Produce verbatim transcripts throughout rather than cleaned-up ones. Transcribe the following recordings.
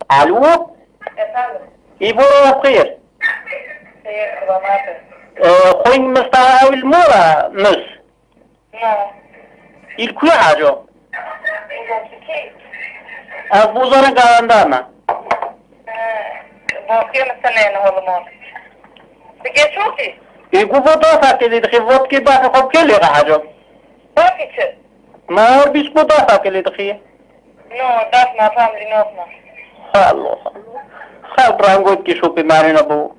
Alo? Efendim? Îbora xêr. Xêr, selamet. Ee, xwîn Mistefa ew li mor e, Mis? Na. Îl ku ye haco? Îl ku kî? Ez bozana gavenda me. He, baqiye mi seneyne hol mor. Ti geço kî? Ê ku vo dasa kelê dixî, vo dikê bafê xwe bikê lê re haco. Bafî çi? Ma her bîst ku dasa kelê dixî. No, def me, fem lî naf me. Allah Allah. Xelk rangot ki şopê marîna bu.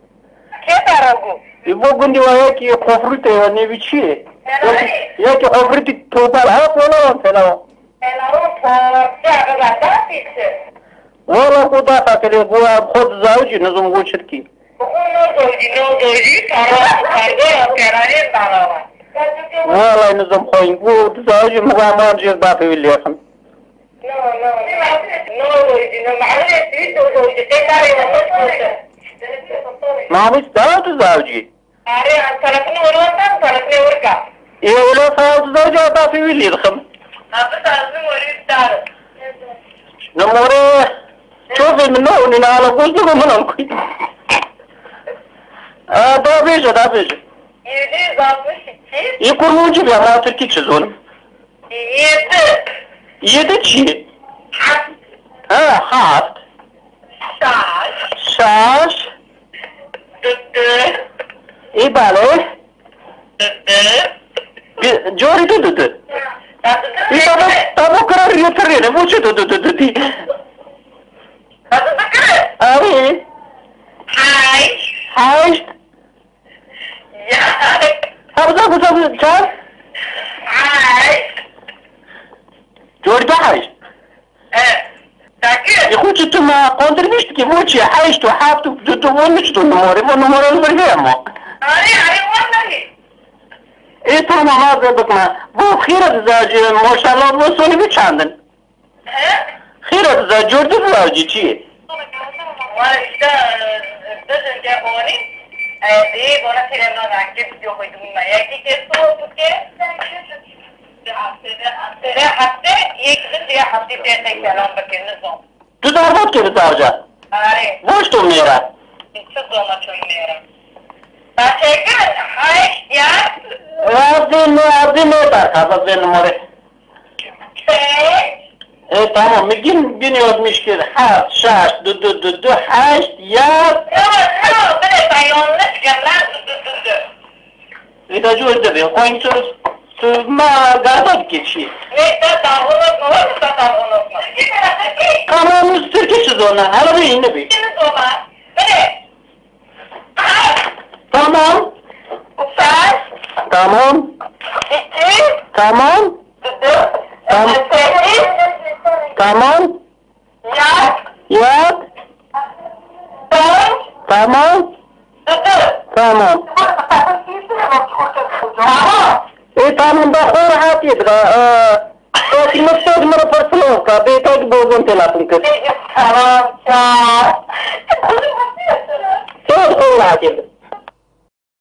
Kê te rangot? Ê, bu gundî wa yekî xofrûtê wa nêvî çi ye? Yekî, yekî xofrûtî topal ha, kola wan tela wan. Tela wan parça, baba, dafî çi? Wala ku dafa kelê bu, em xwe dizawicî nizim bu çirkî. Xwe no zewcî, no zewcî, kara, kargo ya kerayê dara wan. Wala nizim xwe, bu dizawicî, mi va man jêr bafê wî lêxin. No, no, no. No, no, no, معلش، انت وزوجك، كيف تعرف؟ Mamî, daha tu zavcî? Are, em telefonu orada, telefonu orada. Ê, wela sawa tu zavcî, ata tu wî lî dixim. Ha, bu telefonu orada. Numare, çofê min ne, onun ala, gözlüğü min al kuy. Aa, da bêje, da bêje. Yedi yüz altmış iki. Ê kurmancî be, ma tirkî çi zonim? Yedi. Yedi çi? Heft. Ha, heft. Şaş. Şaş. Düdü. Ê bale. Düdü. Bi-, corî du, du, du. Ya, düdü. Ê, tabo, tabo karar yatırıyor. Bu çi du, du, du, du, di? Ya, düdü kırı. Abi. Hay. Hay. Ya. Tabi, tabi, tabi, çar. Ay. Corda hay. E, takı. Ê xwe çi tu ma kontirmiş ki, bu çi, heşt û heft û du, du, on üç tu numara, bu numara bir ver mi? Arı, arı, vallahi. Ê, tamam, az bıkma. Bu xîret zacı, maşallah, bu sonu bir çandın. He? Xêr e, tu zewcî, tu zewcî çi ye? Wa işte, e, bizin de oni, e, dê bona kire no zanki video koydum ma. Ya ki ke su tu ke, hafte, hafte, hafte, yek bin diye hafte te te kelam bakın, ne zon. Tu da vat ke bi zarca. Are. Boş tu mera. Çi zona çöy mera. Başka, hayır, ya. Razin, razin ne tarka, razin numara. Ê, tamam, min gin, gin yazmış kir. Heft, şeş, du, du, du, du, heşt, yek. Yo, yo, bile ben yanlış gelmez, du, du, du, du. Ê, da cor de be, xwên tu, tu ma gada dikê çi? Ne, te davranışma, var mı te davranışma? Tamam, Türkçe çiz ona, hele bir yeni bir. Şimdi zona, bile. Tamam. Şeş. Tamam. Sekiz. Tamam. Dört. Tam-, sekiz. Tamam. Yaz. Yaz. Dört. Tamam. Dört. Tamam. Aha. Ê, tamam, da xwe rehat yê dira. Aa, Fatîme, sed min re personel ka, bê tek bozon telefon kir. Tamam, tamam. Sed xwe rehat yê dira.